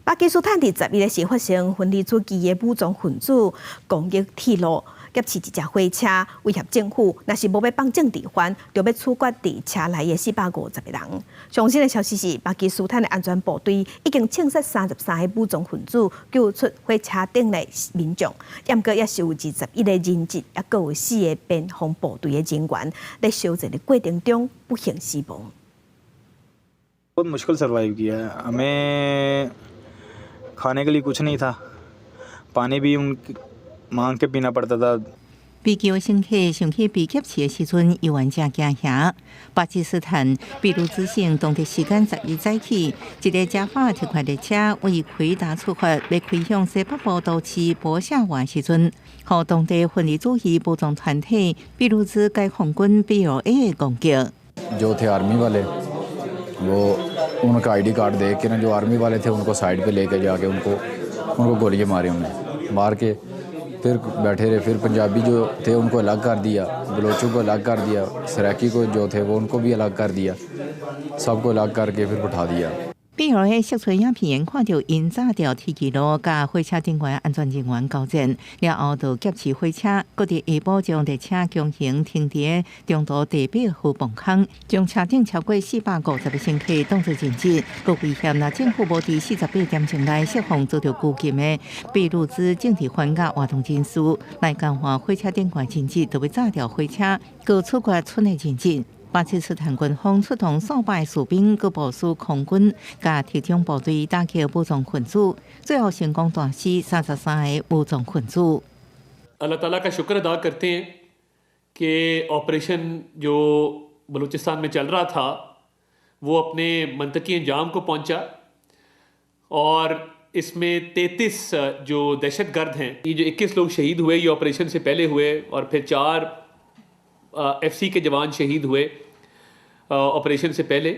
巴基斯坦佇十一日時發生分離主義的武裝分子攻擊鐵路，劫持一隻火車，威脅政府，若是無欲放政治犯，就欲處決佇車內的450個人。上新的消息是，巴基斯坦的安全部隊已經槍殺33個武裝分子，救出火車頂的民眾。毋過也是有21個人質，猶閣有四个邊防部隊的人員，佇相戰的過程中不幸死亡。 बहुत मुश्किल सरवाइव किया है। हमें खाने के लिए कुछ नहीं था, पानी भी उन मांग के पीना पड़ता था。飛機的乘客想起被劫持的時陣，猶原誠驚嚇。巴基斯坦俾魯茲省當地時間十一早起，一个加法特快列車為奎達出發，欲開向西北部都市波夏瓦時陣，予當地分離主義武裝團體俾魯茲解放軍 BLA 的攻擊。 जो थे आर्मी वाले, वो उनका आईडी कार्ड देख के ना, जो आर्मी वाले थे, उनको साइड पे लेके जाके उनको उनको गोलियां मारी उन्होंने। मार के फिर बैठे रहे। फिर पंजाबी जो थे, उनको अलग कर दिया, बलोचों को अलग कर दिया, सराकी को जो थे, वो उनको भी अलग कर दिया। सबको अलग करके फिर बैठा दिया。 BLA 釋出影片，看著𪜶炸掉鐵枝路，佮火車頂懸安全人員交戰，了後就劫持火車，閣佇下晡將列車強行停佇中途地底河磅空，將車頂超過450個乘客當作人質，閣威脅若政府無佇48點鐘內釋放遭著拘禁的俾魯茲政治犯佮活動人士，來交還火車頂懸人質，就欲炸掉火車，閣處決賰的人質。巴基斯坦軍方出動數百士兵，閣部署空軍、佮特種部隊打擊武裝分子，最後成功彈死33個武裝分子。 अल्लाह ताला का शुक्र अदा करते हैं कि ऑपरेशन जो बलूचिस्तान में चल रहा था, वो अपने मनतकी अंजाम को पहुंचा और इसमें 33 जो दहशत गर्द हैं, ये जो 21 लोग शहीद हुए, ये ऑपरेशन से पहले हुए और फिर चार एफसी के जवान शहीद हुए ऑपरेशन से पहले。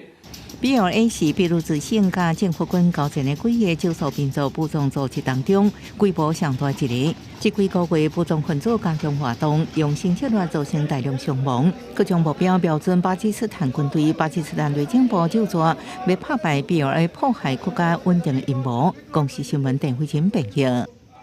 BLA 是俾魯茲省佮政府軍交戰的幾个少數民族武裝組織當中，規模上大一个。這幾個月武裝分子加強活動，用新策略造成大量傷亡，閣將目標瞄準巴基斯坦軍隊。巴基斯坦內政部就說，欲拍敗 BLA 破壞國家穩定的陰謀。公視新聞鄧慧琴編譯。